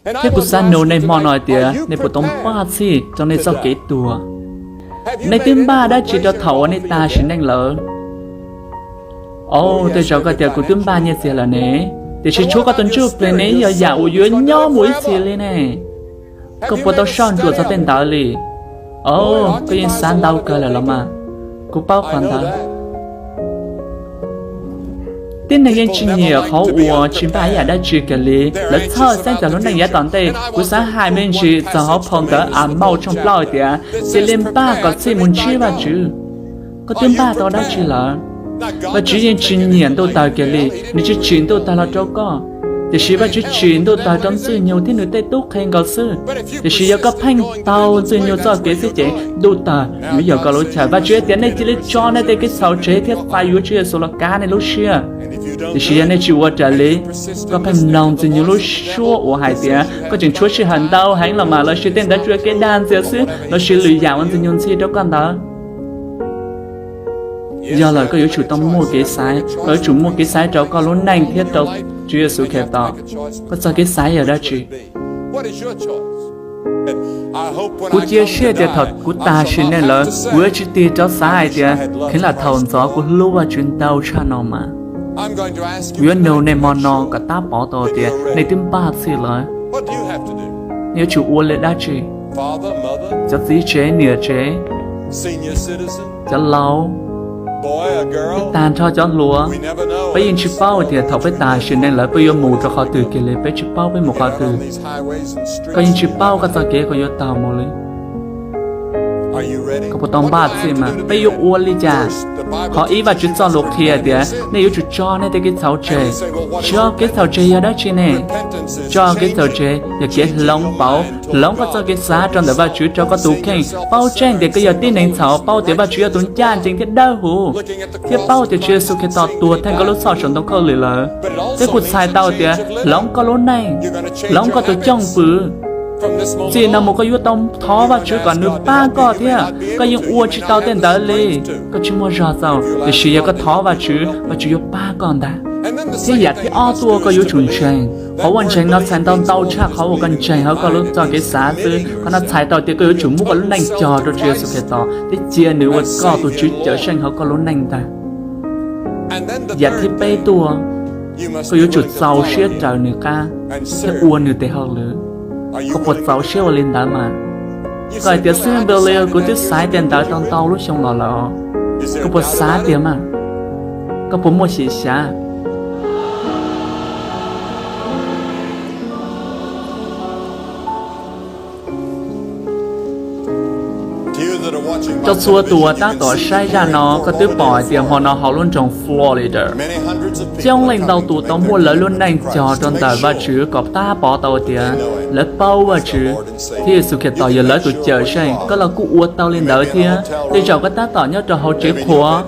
Thiab kuv xav nug nej hmo no hais tias nej puas tau npaj txhij rau nej txoj kev tuag? Nej twb npaj dab tsi rau thaum uas nej tas sim neej lawm? Au, tej zaum koj tias kuv twb npaj nyiaj txiag lawm ne, tiam sis tshuav koj tus ntsuj plig ne yog yam uas yuav nyob mus ib txhis li ne. Koj puas tau soj ntsuam txog tej ntawd li? Au, koj yeej xav ntau kawg lawm los mas. Kuv paub qhov ntawd. Tib neeg yeej tsis nyiam qhov uas tsis npaj ib yam dab tsi kiag li. Lawv txhawj xeeb txog lub neej yav tom ntej. Kuv xav hais me ntsis txog hauv phau ntawv Amauj tshooj plaub hais tias, cia li npaj kom txhij mus ntsib Vajtswv. Koj twb npaj tau dab tsi lawm? Vajtswv yeej tsis nyiam ntuj tawg kiag li, nws tsis tsim ntuj tawg los rau koj. Tiam sis Vajtswv tsim ntuj tawg rau Ntxwg Nyoog thiab nws tej tub qhe nkaus xwb. Tiam sis yog koj pheej taug Ntxwg Nyoog txoj kev xwb ces ntuj tawg yuav yog koj lub chaw. Vajtswv hais tias, nej cia li tso nej tej kev txhaum tseg thiab txais yuav Tswv Yexus los kav nej lub siab. Tiam sis yog nej tsis ua raws li, koj pheej mloog Ntxwg Nyoog lub suab uas hais tias koj tseem tshuav sij hawm ntau heev los mas, lossis tej ntawd tsuas yog kev dag ntxias xwb, lossis lwm yam uas Ntxwg Nyoog ntxhi rau koj ntawd, yog lawm koj yuav tsum tau muaj kev xaiv, koj yuav tsum muaj kev xaiv rau koj lub neej thiab rau Tswv Yexus Khetos. Koj txoj kev xaiv yog dab tsi? Kuv cia siab tias thaum kuv tas sim neej lawm kuv yuav tsis tig rov xav hais tias, kheev lam thaum ntxov kuv hlub Vajtswv ntau tshaj no mas. Kuv yuav nug nej hmo no kom tab pov tau tias nej twb npaj txhij lawm. Nej yuav tsum ua li dab tsi? Cov txiv tsev niam tsev, cov laus, tag nrho cov hluas, peb yeej tsis paub tias thaum peb tas sim neej lawm peb yuav mus rau qhov twg kiag li, peb tsis paub peb mus qhov twg. Koj yeej tsis paub koj txoj kev koj yuav taug mus li. Koj puas tau npaj txhij mas? Peb yuav ua li cas? Qhov ib, Vajtswv txoj lus qhia tias nej yuav tsum tso nej tej kev txhaum tseg. Tso kev txhaum tseg yog dab tsi ne? Tso kev txhaum tseg yog kev hloov pauv, hloov koj txoj kev xav rau ntawm Vajtswv, rau koj tus kheej. Paub tseeb tias koj yog tib neeg txhaum, paub tias Vajtswv yog tus ncaj ncees thiab dawb huv, thiab paub tias Tswv Yexus Khetos tuag theej koj lub txhoj saum ntoo khaub lig lawm. Thiab kuv txhais tau tias hloov koj lub neej, hloov koj tus cwj pwm. Txij no mus koj yuav tau thov Vajtswv kom nws pab koj thiab. Koj yeej ua tsis tau tej ntawd li, koj tsis muaj zog txaus, tiam sis yog koj thov Vajtswv, Vajtswv yuav pab koj ntag. Thiab yam thib ob tuaj, koj yuav tsum ntseeg. Qhov uas ntseeg no txhais tau ntau tshaj qhov uas koj ntseeg hauv koj lub txoj kev xav xwb. Qhov no txhais tau tias koj yuav tsum muab koj lub neej cog rau Tswv Yexus Khetos thiab cia nws ua koj tus Tswv Cawm Seej hauv koj lub neej ntag. Yam thib peb tuaj, koj yuav tsum txaus siab raws nws qab thiab ua nws tes hauj lwm. Koj puas txaus siab ua li ntawd mas? Koj hais tias, xib hwb Billy, kuv twb xaiv tej ntawd tau ntau lub xyoo los lawm. Koj puas xav tiag mas? Koj puas muaj xyem xyav? Rau txhua tus uas tab tom saib zaj no, koj twb pom hais tias hmo no hauv lub nroog Florida, coob leej ntau tus tau muab lawv lub neej cog rau ntawm Vajtswv kom tab pov tau tias lawv paub Vajtswv thiab Yexus Khetos yog lawv tus Cawm Seej. Koj los kuj ua tau li ntawd thiab. Tej zaum koj tab tom nyob rau hauv tsev qhuav,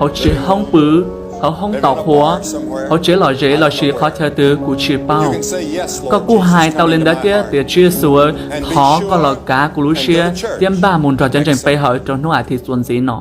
hauv tsev hoob pw, hauv hoob tos qhuav, hauv tsev lom zem lossis qhov chaw twg kuv tsis paub. Koj kuj hais tau li ntawd thiab tias, Tswv Yexus, thov koj los kav kuv lub siab thiab npaj mus nrog cov ntseeg pe hawm rau hnub as thiv txuas ntxiv no.